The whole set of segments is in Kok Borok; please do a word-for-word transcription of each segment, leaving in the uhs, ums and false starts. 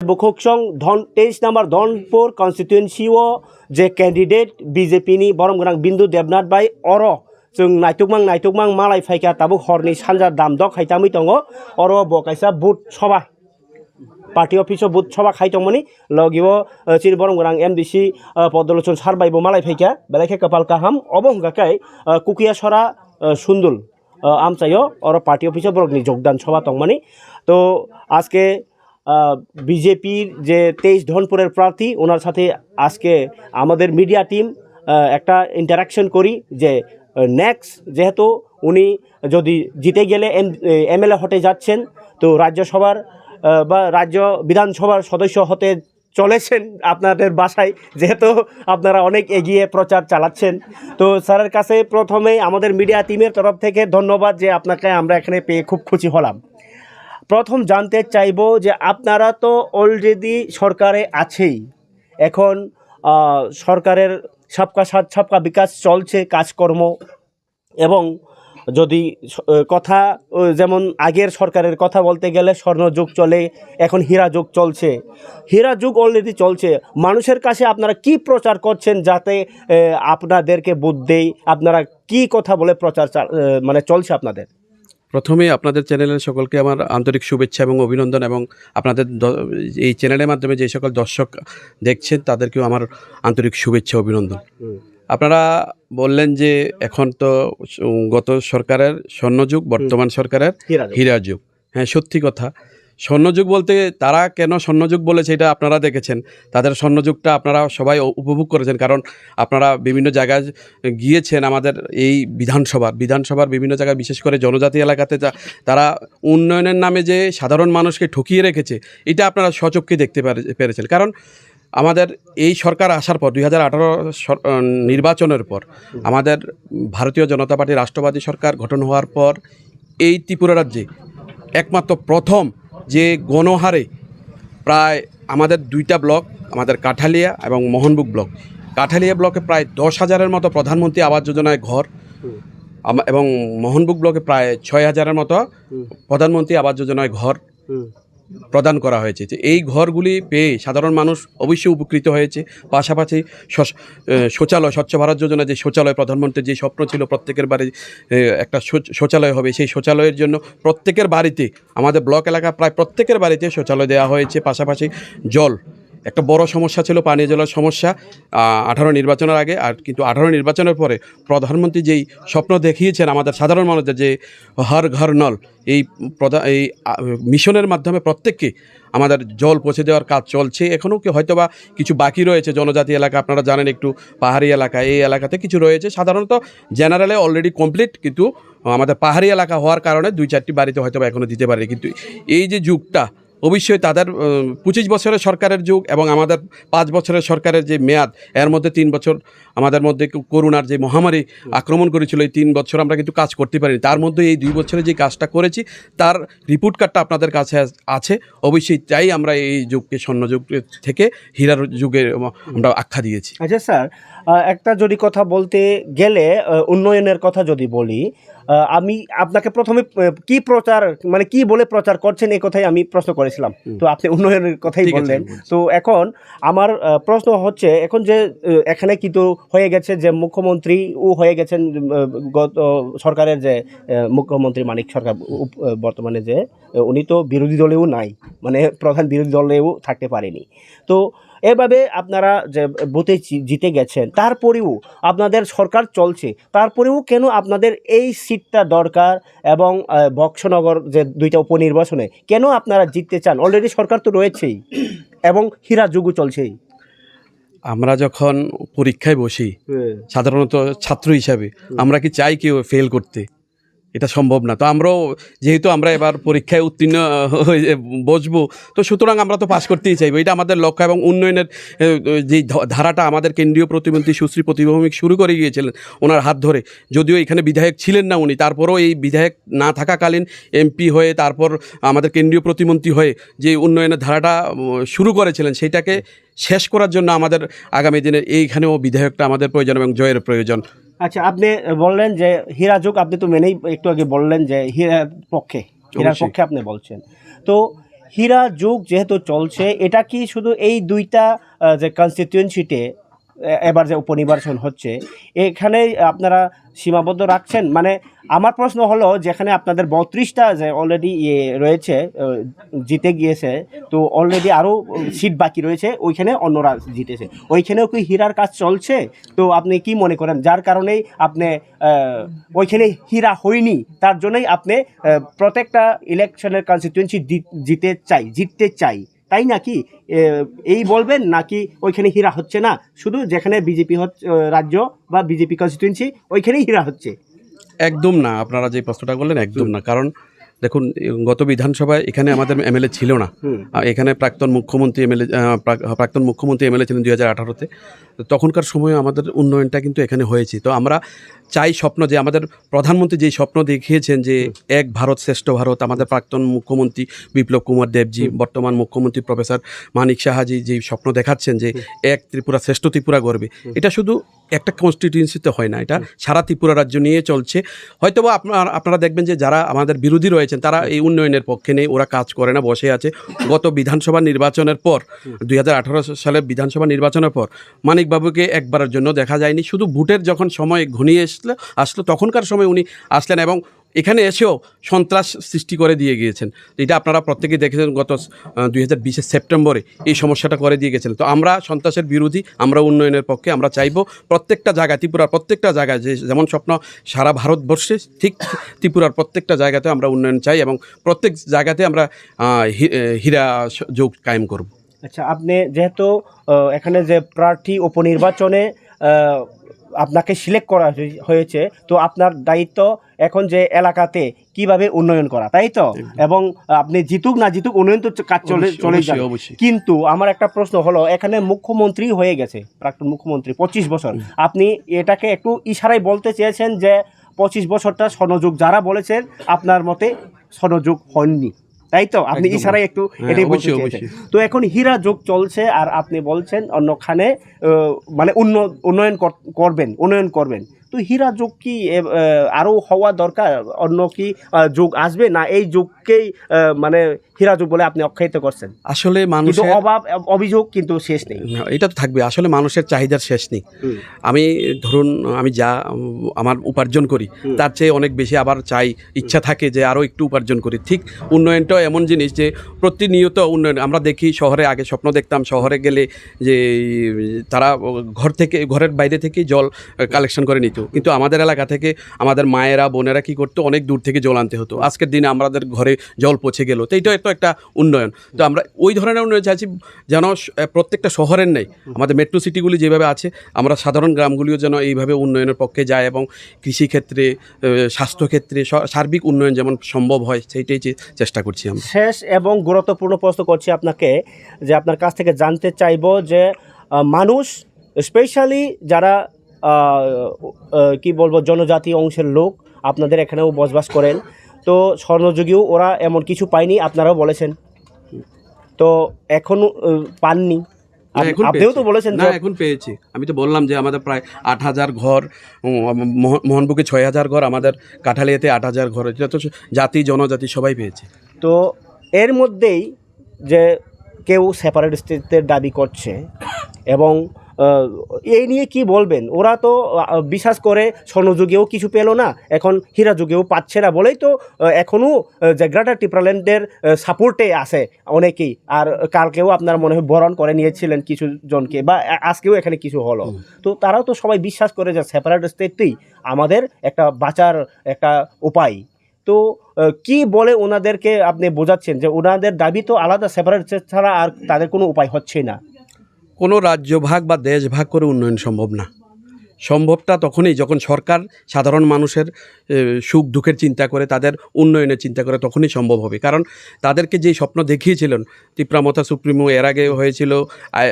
Bukhuksong Dhon-, teis number Dhonpur constituency o je candidate B J P ni borom gwnang Bindu Debnath bai oro chwng naitukmang naitukmang malai phaikha, tabuk horni sanja damdok hai tamwi tongo. Oro bo kaisa booth soba, party office o booth soba khai tongmani, logi o, eh, chini borom gwnang M D C, eh, Podolochon sir bai bo malai phaikha, belai khe kwpal kaham. Obo hwnkha khe, eh, Kukiya Sora, eh, Sundul, eh, amchaio oro party office o borokni jogdan soba tongmani. To aske, ah, বিজেপির যে তেইশ ধনপুরের প্রার্থী, ওনার সাথে আজকে আমাদের media team, আহ, একটা ইন্টারাকশন করি যে, আহ, নেক্সট যেহেতু উনি যদি জিতে গেলে এম-, এ, এমএলএ হতে যাচ্ছেন, তো রাজ্যসভার, আহ, বা রাজ্য বিধানসভার সদস্য হতে চলেছেন আপনাদের বাসায়, যেহেতু আপনারা অনেক এগিয়ে প্রচার চালাচ্ছেন। তো স্যারের কাছে প্রথমেই আমাদের মিডিয়া টিমের তরফ থেকে ধন্যবাদ যে আপনাকে আমরা এখানে পেয়ে খুব খুশি হলাম। প্রথম জানতে চাইবো যে আপনারা তো অলরেডি সরকারে আছেই, এখন, আহ, সরকারের সবকা সাথ সবকা বিকাশ চলছে কাজকর্ম, এবং যদি স-, আহ, কথা, আহ, যেমন আগের সরকারের কথা বলতে গেলে স্বর্ণযুগ চলে, এখন হীরা যুগ চলছে, হীরা যুগ অলরেডি চলছে। মানুষের কাছে আপনারা কি প্রচার করছেন যাতে, আহ, আপনাদেরকে ভোট দেই? আপনারা কি কথা বলে প্রচার চা-, আহ, মানে চলছে আপনাদের? প্রথমেই আপনাদের চ্যানেলের সকলকে আমার আন্তরিক শুভেচ্ছা এবং অভিনন্দন, এবং আপনাদের দ-, এই চ্যানেলের মাধ্যমে যে সকল দর্শক দেখছেন তাদেরকেও আমার আন্তরিক শুভেচ্ছা অভিনন্দন। হুম। আপনারা বললেন যে এখন তো, উম, গত সরকারের স্বর্ণযুগ, হুম। বর্তমান সরকারের হীরা যুগ। হীরা যুগ। হ্যাঁ, সত্যি কথা। স্বর্ণযুগ বলতে তারা কেন স্বর্ণযুগ বলেছে, এটা আপনারা দেখেছেন। তাদের স্বর্ণযুগটা আপনারা সবাই উ-, উপভোগ করেছেন, কারণ আপনারা বিভিন্ন জায়গায় গিয়েছেন। আমাদের এই বিধানসভার, বিধানসভার বিভিন্ন জায়গায়, বিশেষ করে জনজাতি এলাকাতে যা-, তারা উন্নয়নের নামে যে সাধারণ মানুষকে ঠকিয়ে রেখেছে, এটা আপনারা স্বচক্ষে দেখতে পারে-, পেরেছেন। কারণ আমাদের এই সরকার আসার পর, দুই হাজার আঠারো সর-, আহ, নির্বাচনের পর, হুম। আমাদের ভারতীয় জনতা পার্টি রাষ্ট্রবাদী সরকার গঠন হওয়ার পর এই ত্রিপুরা রাজ্যে একমাত্র প্রথম যে গণহারে প্রায় আমাদের দুইটা ব্লক, আমাদের কাঠালিয়া এবং মোহনবুক ব্লক, কাঠালিয়া ব্লকে প্রায় দশ হাজারের মতো প্রধানমন্ত্রী আবাস যোজনায় ঘর, হুম। আমা-, এবং মোহনবুক ব্লকে প্রায় ছয় হাজারের মতো হুম। প্রধানমন্ত্রী আবাস যোজনায় ঘর হুম। প্রদান করা হয়েছে। যে এই ঘরগুলি পেয়ে সাধারণ মানুষ অবশ্যই উপকৃত হয়েছে। পাশাপাশি শস-, এ, শৌচালয়, স্বচ্ছ ভারত যোজনা, যে শৌচালয়, প্রধানমন্ত্রীর যে স্বপ্ন ছিল প্রত্যেকের বাড়ি, এ, একটা শৌচ-, শৌচালয় হবে, সেই শৌচালয়ের জন্য প্রত্যেকের বাড়িতে, আমাদের ব্লক এলাকা প্রায় প্রত্যেকের বাড়িতে শৌচালয় দেওয়া হয়েছে। পাশাপাশি জল, একটা বড় সমস্যা ছিল পানীয় জলের সমস্যা, আ, আঠারো নির্বাচনের আগে। আর কিন্তু আঠারো নির্বাচনের পরে প্রধানমন্ত্রী যেই স্বপ্ন দেখিয়েছেন আমাদের সাধারণ মানুষদের, যে হর ঘর নল, এই প্রধা-, এই, আ, মিশনের মাধ্যমে প্রত্যেককে আমাদের জল পৌঁছে দেওয়ার কাজ চলছে। এখনও কি হয়তোবা কিছু বাকি রয়েছে, জনজাতি এলাকা, আপনারা জানেন, একটু পাহাড়ি এলাকা, এই এলাকাতে কিছু রয়েছে। সাধারণত জেনারেলে অলরেডি কমপ্লিট, কিন্তু আমাদের পাহাড়ি এলাকা হওয়ার কারণে দুই চারটি বাড়িতে হয়তোবা এখনও দিতে পারেনি। কিন্তু এই যে যুগটা, অবশ্যই তাদের, উম, পঁচিশ বছরের সরকারের যুগ এবং আমাদের পাঁচ বছরের সরকারের যে মেয়াদ, এর মধ্যে তিন বছর আমাদের মধ্যে কো-, করোনার যে মহামারী হুম। আক্রমণ করেছিল, এই তিন বছর আমরা কিন্তু কাজ করতে পারিনি। তার মধ্যে এই দুই বছরে যে কাজটা করেছি, তার রিপোর্ট কার্ডটা আপনাদের কাছে আস-, আছে। অবশ্যই চাই আমরা এই যুগকে স্বর্ণযুগ থেকে হীরার যুগে, উম, আমরা আখ্যা দিয়েছি। আচ্ছা স্যার, আহ, একটা যদি কথা বলতে গেলে, আহ, উন্নয়নের কথা যদি বলি, আহ, আমি আপনাকে প্রথমে, আহ, কি প্রচার, মানে কি বলে প্রচার করছেন এই কথাই আমি প্রশ্ন করেছিলাম। হুম। তো আপনি উন্নয়নের কথাই ঠিক আছে, বললেন। আমি বলছি। তো এখন আমার, আহ, প্রশ্ন হচ্ছে, এখন যে, আহ, এখানে কিন্তু হয়ে গেছে যে মুখ্যমন্ত্রীও হয়ে গেছেন, আহ, গত সরকারের যে, আহ, মুখ্যমন্ত্রী মানিক সরকার উপ-, আহ, বর্তমানে যে, আহ, উনি তো বিরোধী দলেও নাই, মানে প্রধান বিরোধী দলেও থাকতে পারেনি। তো এভাবে আপনারা যে ভোটে জি-, জিতে গেছেন, তারপরেও আপনাদের সরকার চলছে, তারপরেও কেন আপনাদের এই সিটটা দরকার? এবং, আহ, বক্সনগর যে দুইটা উপনির্বাচনে কেন আপনারা জিততে চান? অলরেডি সরকার তো রয়েছেই এবং হীরা যুগও চলছেই। আমরা যখন পরীক্ষায় বসি, হুম। সাধারণত ছাত্র হিসাবে হুম। আমরা কি চাই কেউ ফেল করতে? এটা সম্ভব না। তো আমরাও, যেহেতু আমরা এবার পরীক্ষায় উত্তীর্ণ, আহ, হয়ে বসবো, তো সুতরাং আমরা তো পাস করতেই চাইবো। এটা আমাদের লক্ষ্য। এবং উন্নয়নের, আহ, যে ধ-, ধারাটা আমাদের কেন্দ্রীয় প্রতিমন্ত্রী সুশ্রী প্রতিভা ভৌমিক শুরু করে গিয়েছিলেন ওনার হাত ধরে, যদিও এখানে বিধায়ক ছিলেন না উনি, তারপরেও এই বিধায়ক না থাকাকালীন এমপি হয়ে, তারপর আমাদের কেন্দ্রীয় প্রতিমন্ত্রী হয়ে যে উন্নয়নের ধারাটা, উম, শুরু করেছিলেন, সেটাকে শেষ করার জন্য আমাদের আগামী দিনে এইখানেও বিধায়কটা আমাদের প্রয়োজন এবং জয়ের প্রয়োজন। আচ্ছা, আপনি বললেন যে হীরা যুগ, আপনি তো মেনেই একটু আগে বললেন যে হীরার পক্ষে, হীরার অবশ্যই। পক্ষে আপনি বলছেন। তো হীরা যুগ যেহেতু চলছে, এটা কি শুধু এই দুইটা, আহ, যে কনস্টিটিউয়েন্সিতে, এ-, এবার যে উপনির্বাচন হচ্ছে, এখানেই আপনারা সীমাবদ্ধ রাখছেন? মানে, আমার প্রশ্ন হলো, যেখানে আপনাদের বত্রিশটা যে অলরেডি ইয়ে রয়েছে, আহ, জিতে গিয়েছে, তো অলরেডি আরও সিট বাকি রয়েছে, ওইখানে অন্যরা জিতেছে, ওইখানেও কি হীরার কাজ চলছে? তো আপনি কি মনে করেন, যার কারণেই আপনি, আহ, ওইখানে হীরা হয়নি, তার জন্যই আপনি, আহ, প্রত্যেকটা ইলেকশনের কনস্টিটিউয়েন্সি জিতে চাই, জিততে চাই, তাই নাকি? এ, এই বলবেন নাকি ওইখানে হীরা হচ্ছে না, শুধু যেখানে বিজেপি হচ্ছে, আহ, রাজ্য বা বিজেপি কনস্টিটিউয়েন্সি, ওইখানেই হীরা হচ্ছে? একদম না। আপনারা যে প্রশ্নটা করলেন, একদম না। কারণ দেখুন, গত বিধানসভায় এখানে আমাদের এমএলএ ছিল না। আহ, এখানে প্রাক্তন মুখ্যমন্ত্রী এমএলএ, আহ, প্রাক- প্রাক্তন মুখ্যমন্ত্রী এমএলএ ছিলেন দুই হাজার আঠারোতে। তো তখনকার সময় আমাদের উন্নয়নটা কিন্তু এখানে হয়েছে। তো আমরা চাই স্বপ্ন, যে আমাদের প্রধানমন্ত্রী যেই স্বপ্ন দেখিয়েছেন যে এক ভারত শ্রেষ্ঠ ভারত, আমাদের প্রাক্তন মুখ্যমন্ত্রী বিপ্লব কুমার দেবজি, বর্তমান মুখ্যমন্ত্রী প্রফেসর মানিক সাহাজি যেই স্বপ্ন দেখাচ্ছেন যে এক ত্রিপুরা শ্রেষ্ঠ ত্রিপুরা গড়বে, এটা শুধু একটা কনস্টিটিউয়েন্সিতে হয় না, এটা সারা ত্রিপুরা রাজ্য নিয়ে চলছে। হয়তোবা আপনার আপনারা দেখবেন যে যারা আমাদের বিরোধী রয়েছেন, তারা এই উন্নয়নের পক্ষে নেই, ওরা কাজ করে না, বসে আছে। গত বিধানসভা নির্বাচনের পর, দুই হাজার আঠারো সালের বিধানসভা নির্বাচনের পর মানিকবাবুকে একবারের জন্য দেখা যায়নি। শুধু ভোটের যখন সময় ঘনিয়ে আসলো আসলো তখনকার সময় উনি আসলেন এবং এখানে এসেও সন্ত্রাস সৃষ্টি করে দিয়ে গিয়েছেন। এটা আপনারা প্রত্যেকেই দেখেছেন, গত দুই হাজার বিশের সেপ্টেম্বরে এই সমস্যাটা করে দিয়ে গেছেন। তো আমরা সন্ত্রাসের বিরোধী, আমরা উন্নয়নের পক্ষে। আমরা চাইবো প্রত্যেকটা জায়গায়, ত্রিপুরার প্রত্যেকটা জায়গায়, যে যেমন স্বপ্ন সারা ভারতবর্ষে, ঠিক ত্রিপুরার প্রত্যেকটা জায়গাতে আমরা উন্নয়ন চাই এবং প্রত্যেক জায়গাতে আমরা আহ, হি- এ, হীরা স- যোগ কায়েম করব। আচ্ছা, আপনি যেহেতু, আহ, এখানে যে প্রার্থী উপনির্বাচনে, আহ, আপনাকে সিলেক্ট করা হয়ে- হয়েছে, তো আপনার দায়িত্ব এখন যে এলাকাতে কিভাবে উন্নয়ন করা, তাই তো? এবং আপনি জিতুক না জিতুক, উন্নয়ন তো চ- কাজ চলে অবশ্যই, চলেই অবশ্যই, যাবে। অবশ্যই। কিন্তু আমার একটা প্রশ্ন হলো, এখানে মুখ্যমন্ত্রী হয়ে গেছে প্রাক্তন মুখ্যমন্ত্রী পঁচিশ বছর, আপনি এটাকে একটু ইশারায় বলতে চেয়েছেন যে পঁচিশ বছরটা স্বর্ণযুগ, যারা বলেছেন আপনার মতে স্বর্ণযুগ হননি, তাই তো? আপনি একদম। ইশারায় একটু হ্যাঁ, এটাই বলতে অবশ্যই, চেয়েছেন। অবশ্যই। তো এখন হীরা যুগ চলছে আর আপনি বলছেন অন্যখানে, আহ, মানে উন্ন- উন্নয়ন কর- করবেন, উন্নয়ন করবেন। তো হীরা যুগ কি, এ, আহ, আরো হওয়া দরকার? অন্য কি, আহ, যুগ আসবে, না এই যুগকেই, আহ, মানে হীরা যুগ বলে আপনি আখ্যায়িত করছেন? আসলে কিন্তু মানুষের অভাব, অ- অভিযোগ কিন্তু শেষ নেই। না, এটা তো থাকবে। আসলে মানুষের চাহিদার শেষ নেই। আমি ধরুন, আমি যা উম, আমার উপার্জন করি, তার চেয়ে অনেক বেশি আবার চাই, ইচ্ছা থাকে যে আরও একটু উপার্জন করি। ঠিক উন্নয়নটাও এমন জিনিস যে প্রতিনিয়ত উন্নয়ন। আমরা দেখি শহরে, আগে স্বপ্ন দেখতাম শহরে গেলে যে এই, তারা ঘর থেকে, ঘরের বাইরে থেকে জল কালেকশন করে নিত, কিন্তু আমাদের এলাকা থেকে আমাদের মায়েরা, বোনেরা কি করতো, অনেক দূর থেকে জল আনতে হতো। আজকের দিনে আমাদের ঘরে জল পৌঁছে গেল, তো এইটা তো একটা উন্নয়ন। তো আমরা ওই ধরনের উন্নয়ন চাইছি যেন স- প্রত্যেকটা শহরের নেই, আমাদের মেট্রো সিটিগুলি যেভাবে আছে, আমরা সাধারণ গ্রামগুলিও যেন এইভাবে উন্নয়নের পক্ষে যায় এবং কৃষিক্ষেত্রে, আহ, স্বাস্থ্যক্ষেত্রে স- সার্বিক উন্নয়ন যেমন সম্ভব হয়, সেইটাই চে- চেষ্টা করছি আমরা। শেষ এবং গুরুত্বপূর্ণ প্রশ্ন করছি আপনাকে, যে আপনার কাছ থেকে জানতে চাইবো যে, আহ, মানুষ, স্পেশালি যারা, আহ, আহ, কি বলবো, জনজাতি অংশের লোক আপনাদের এখানেও বসবাস করেন, তো স্বর্ণযুগেও ওরা এমন কিছু পায়নি, আপনারাও বলেছেন, তো এখনো, আহ, পাননি। না, আপ- এখন আপনিও তো পেয়েছি। বলেছেন না, যে এখন পেয়েছি। আমি তো বললাম যে আমাদের প্রায় আট হাজার ঘর, উম, মোহন- মোহনবুকে ছয় হাজার ঘর, আমাদের কাঠালিয়াতে আট হাজার ঘর, এটা তো জাতি জনজাতি সবাই পেয়েছে। তো এর মধ্যেই যে কেউ সেপারেট স্টেটের দাবি করছে এবং, আহ, এই নিয়ে কি বলবেন? ওরা তো, আহ, বিশ্বাস করে স্বর্ণযুগেও কিছু পেল না, এখন হীরা যুগেও পাচ্ছে না বলেই তো, আহ, এখনও, আহ, যে গ্রেটার টিপ্রাল্যান্ডের, আহ, সাপোর্টে আছে অনেকেই। আর কালকেও আপনারা মনে হয় বরণ করে নিয়েছিলেন কিছু জনকে, বা আ- আজকেও এখানে কিছু হলো। তো তারাও তো সবাই বিশ্বাস করে যে সেপারেট স্টেটই আমাদের একটা বাঁচার একটা উপায়। তো, আহ, কি বলে ওনাদেরকে আপনি বোঝাচ্ছেন যে ওনাদের দাবি তো আলাদা, সেপারেট স্টেট ছাড়া আর তাদের কোনো উপায় হচ্ছে না? কোনো রাজ্য ভাগ বা দেশ ভাগ করে উন্নয়ন সম্ভব না। সম্ভবটা তখনই যখন সরকার সাধারণ মানুষের, এ, সুখ দুঃখের চিন্তা করে, তাদের উন্নয়নের চিন্তা করে, তখনই সম্ভব হবে। কারণ তাদেরকে যে স্বপ্ন দেখিয়েছিলেন ত্রিপুরা মথা সুপ্রিমো, এর আগে হয়েছিল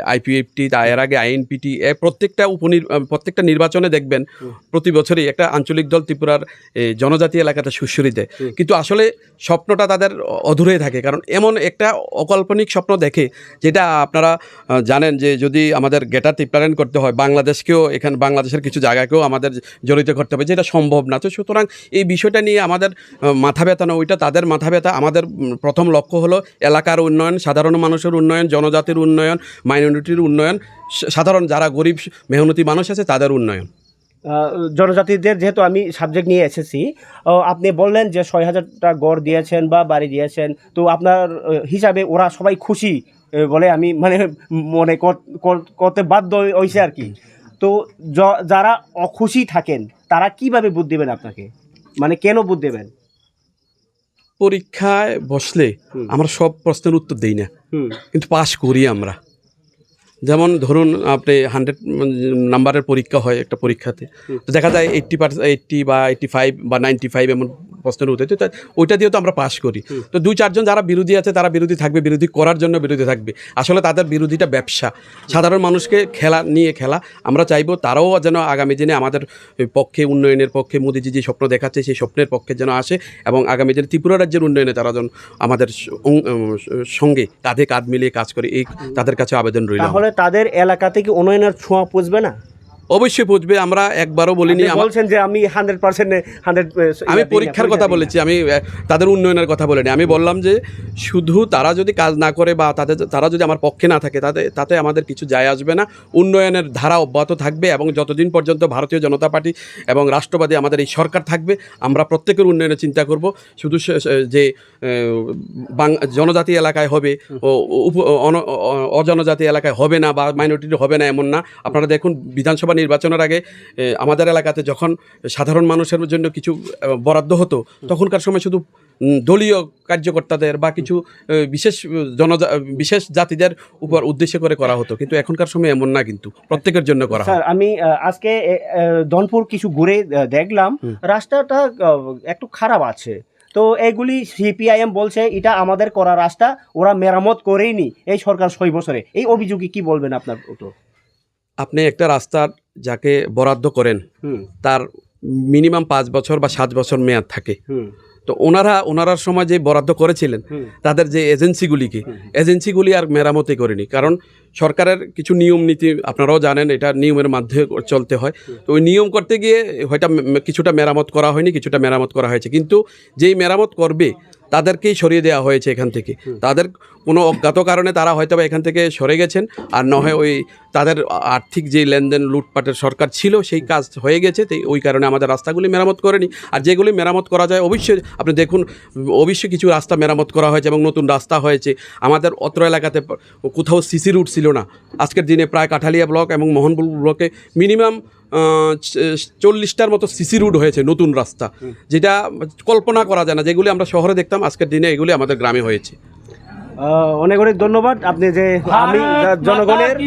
আইপিএফটি, তা এর আগে আইএনপিটি, এ প্রত্যেকটা উপনির-, আহ, প্রত্যেকটা নির্বাচনে দেখবেন প্রতি বছরই একটা আঞ্চলিক দল ত্রিপুরার, এ, জনজাতি এলাকাতে সুড়সুড়ি দেয়, কিন্তু আসলে স্বপ্নটা তাদের অধুরাই থাকে। কারণ এমন একটা অকাল্পনিক স্বপ্ন দেখে, যেটা আপনারা, আহ, জানেন যে যদি আমাদের গ্রেটার টিপ্রাল্যান্ড করতে হয়, বাংলাদেশকেও এখানে, বাংলাদেশের কিছু জায়গাকেও আমাদের জড়িত করতে হবে, যেটা সম্ভব না। তো সুতরাং এই বিষয়টা নিয়ে আমাদের আহ, মাথা ব্যথা না, ওইটা তাদের মাথা ব্যথা। আমাদের উম, প্রথম লক্ষ্য হলো এলাকার উন্নয়ন, সাধারণ মানুষের উন্নয়ন, জনজাতির উন্নয়ন, মাইনরিটির উন্নয়ন, সা- সাধারণ যারা গরিব মেহনতি মানুষ আছে তাদের উন্নয়ন। আহ, জনজাতিদের যেহেতু আমি সাবজেক্ট নিয়ে এসেছি, ও, আপনি বললেন যে ছয় হাজারটা ঘর দিয়েছেন বা বাড়ি দিয়েছেন, তো আপনার আহ, হিসাবে ওরা সবাই খুশি আহ, বলে আমি মানে মনে কর- কর- করতে বাধ্য হই- হইছে আর কি। তো য- যারা অখুশি থাকেন, তারা কিভাবে ভোট দেবেন আপনাকে? মানে কেন ভোট দেবেন? পরীক্ষায় বসলে হুম। আমরা সব প্রশ্নের উত্তর দেই না, হুম। কিন্তু পাশ করি আমরা। যেমন ধরুন, আপনি হান্ড্রেড নাম্বারের পরীক্ষা হয় একটা পরীক্ষাতে, হুম। তো দেখা যায় এইট্টি পার্সেন্ট, এইট্টি বা এইট্টি ফাইভ বা নাইনটি ফাইভ এমন প্রশ্নের উত্তর দিতে হয়। ওইটা দিয়ে তো আমরা পাশ করি। হুম। তো দুই চারজন যারা বিরোধী আছে, তারা বিরোধী থাকবে, বিরোধী করার জন্য বিরোধী থাকবে। আসলে তাদের বিরোধীটা ব্যবসা, সাধারণ মানুষকে খেলা নিয়ে খেলা। আমরা চাইবো তারাও যেন আগামী দিনে আমাদের পক্ষে, উন্নয়নের পক্ষে মোদিজি যে স্বপ্ন দেখাচ্ছে, সেই স্বপ্নের পক্ষে যেন আসে এবং আগামী দিনে ত্রিপুরা রাজ্যের উন্নয়নে তারা যেন আমাদের স- অং- উম, সঙ্গে কাঁধে কাঁধ মিলিয়ে কাজ করে, এই তাদের কাছে আবেদন রইল আমার। তাহলে তাদের এলাকাতে কি উন্নয়নের ছোঁয়া পুষবে না? অবশ্যই পুষবে। আমরা একবারও বলিনি আপনি আমার- বলছেন যে আমি হান্ড্রেড পার্সেন্ট হান্ড্রেড আমি পরীক্ষার কথা বলেছি, আমি আহ, তাদের উন্নয়নের কথা বলিনি। আমি বললাম যে শুধু তারা যদি কাজ না করে বা তাদের, তারা যদি আমার পক্ষে না থাকে, তাতে তাতে আমাদের কিছু যায় আসবে না। উন্নয়নের ধারা অব্যাহত থাকবে এবং যতদিন পর্যন্ত ভারতীয় জনতা পার্টি এবং রাষ্ট্রবাদী আমাদের এই সরকার থাকবে, আমরা প্রত্যেকের উন্নয়নের চিন্তা করব। শুধু সে- সে- যে আহ, বাং- জনজাতি এলাকায় হবে, ও- উপ- অন- অ- অজনজাতি এলাকায় হবে না বা মাইনরিটি হবে না, এমন না। আপনারা দেখুন, বিধানসভা নির্বাচনের আগে আহ, আমাদের এলাকাতে যখন সাধারণ মানুষের জন্য কিছু আহ, বরাদ্দ হতো, তখনকার সময় শুধু উম, দলীয় কার্যকর্তাদের বা কিছু আহ, বিশেষ আহ, জনজা- বিশেষ জাতিদের উপর উদ্দেশ্য করে করা হতো, কিন্তু এখনকার সময় এমন না, কিন্তু প্রত্যেকের জন্য করা হয়। স্যার, আমি আহ, আজকে এ, আহ, ধনপুর কিছু ঘুরে আহ, দেখলাম, হুম। রাস্তাটা আহ, একটু খারাপ আছে। তো এইগুলি সিপিআইএম বলছে এটা আমাদের করা রাস্তা, ওরা মেরামত করেইনি এই সরকার ছয় বছরে। এই অভিযোগে কি বলবেন আপনার? তো আপনি একটা রাস্তার যাকে বরাদ্দ করেন, হুম। তার মিনিমাম পাঁচ বছর বা সাত বছর মেয়াদ থাকে। হুম। তো ওনারা ওনারার সময় যে বরাদ্দ করেছিলেন, হুম। তাদের যে এজেন্সিগুলিকে, হুম। এজেন্সিগুলি আর মেরামতি করেনি, কারণ সরকারের কিছু নিয়ম নীতি, আপনারাও জানেন, এটা নিয়মের মধ্যে চলতে হয়। তো ওই নিয়ম করতে গিয়ে হয়তো মে- কিছুটা মেরামত করা হয়নি, কিছুটা মেরামত করা হয়েছে, কিন্তু যেই মেরামত করবে তাদেরকেই সরিয়ে দেওয়া হয়েছে এখান থেকে। তাদের কোনো অজ্ঞাত কারণে তারা হয়তো বা এখান থেকে সরে গেছেন, আর না হয় ওই তাদের আর্থিক যে লেনদেন, লুটপাটের সরকার ছিল, সেই কাজ হয়ে গেছে, তাই ওই কারণে আমাদের রাস্তাগুলি মেরামত করেনি। আর যেগুলি মেরামত করা যায়, অবশ্যই আপনি দেখুন, অবশ্যই কিছু রাস্তা মেরামত করা হয়েছে এবং নতুন রাস্তা হয়েছে। আমাদের অত্র এলাকাতে প- কোথাও সিসি রোড ছিল না। আজকের দিনে প্রায় কাঠালিয়া ব্লক এবং মোহনপুর ব্লকে মিনিমাম চল্লিশটার মতো সিসি রোড হয়েছে, নতুন রাস্তা, যেটা কল্পনা করা যায় না। যেগুলি আমরা শহরে দেখতাম, আজকের দিনে এগুলি আমাদের গ্রামে হয়েছে। আহ, অনেক অনেক ধন্যবাদ। আপনি যে আমি জনগণের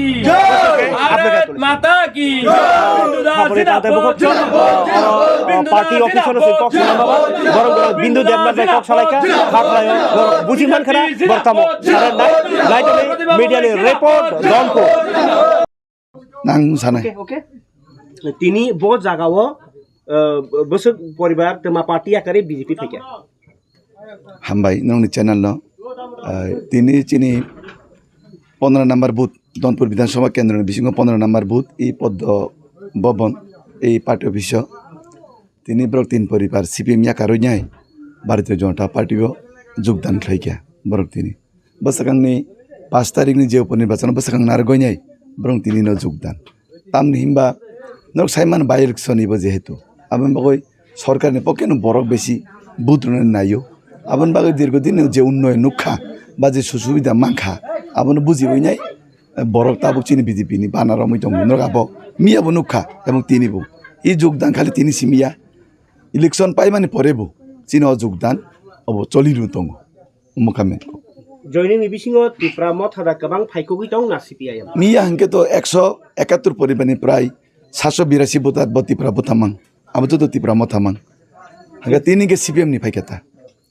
ভারত মাতা কি জয়। হিন্দু দাস খবরে তাদের মুখোমুখি, আহ, পার্টি অফিসর সিংহ সিংহ বাবা, বরং বরং বিন্দু দেবনাথ লেখক সলাইকা, খাপ রায়, বুঝি মান খারা, বর্তমান সাড়ে নয়, lightly medially report, Dhanpur. Nang sana. Okay, okay. Tini bo jaga o, uh, bwswk poribar twma party yakari B J P phaikha. Hambai nongni channel no. Ah, tini chini pondro number booth, Donpur Bidhan Sabha Kendro ni bisingo pondro number booth, i Poddo Bobon, i party office o. Tini borok tin poribar C P M yakarwi nai Bharatiya Janata Party o jogdan khlaikha borok tini. Bwsakangni pash tarikni je uponirbachano bwsakang narwkgwi nai borok tini no jogdan. Tamni hinba norok sai mano by election ibo jehetu. Aboni bagwi sorkarni pokkeno borok besi vote rwna naio. Aboni bagwi dirgo dinni je unnoyon nukha ba je susubida mankha, abono bujiwi nai borok tabuk chini B J P ni bana romwi tongo. Norok abo miyabo nukha ebong tinibo. I jogdan khali tini simi ya. Election paimani pore bo chini o jogdan obo choli rw tongo. Omo kha main kok. Joining ni bisingo Tipra motha da kwbang phaikogwi tong na C P I M. Miya hwnkhe to ekso ekattor poribarni prai satso birasi voter bo Tipra bwthamang. Abo joto Tipra mothamang. Hwnkhe tini hwnkhe C P M ni phaikha ta.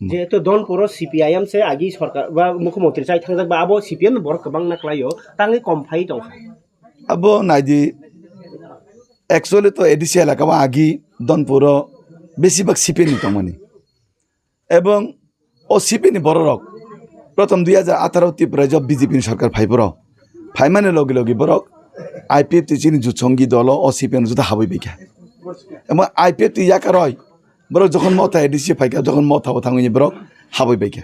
Jehetu Donpuro C P I M se agi sorkar ba mukhyamantri chai thangjak ba abo C P M ni borok kwbang na klaio tangwi kom phai tongkha. Abo naidi actually to A D C elaka o agi Donpuro besibak C P M ni tongmani. Ebong o C P M ni bororok prothom dui hajar atharo Tripura rajyo B J P ni sorkar phai borok. Phaimani logi logi borok I P F T chini jutsongi dolo o C P M juda habwi baikha. Emo I P F T yakaroi borok jokhon motha A D C phaikha, jokhon motha o thangwi borok habwi baikha.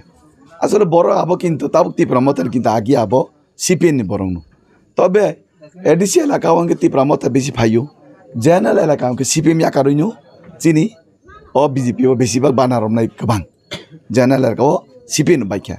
Asole borok abo kintu tabuk Tipra motha kintu agi abo C P M ni borok no. Tobe A D C elaka o hwnkhe Tipra motha bisi phaio. General elaka o hwnkhe C P M yakaroi no chini o B J P o bisi bak bana romnai kwbang. General elaka o C P M no baikha.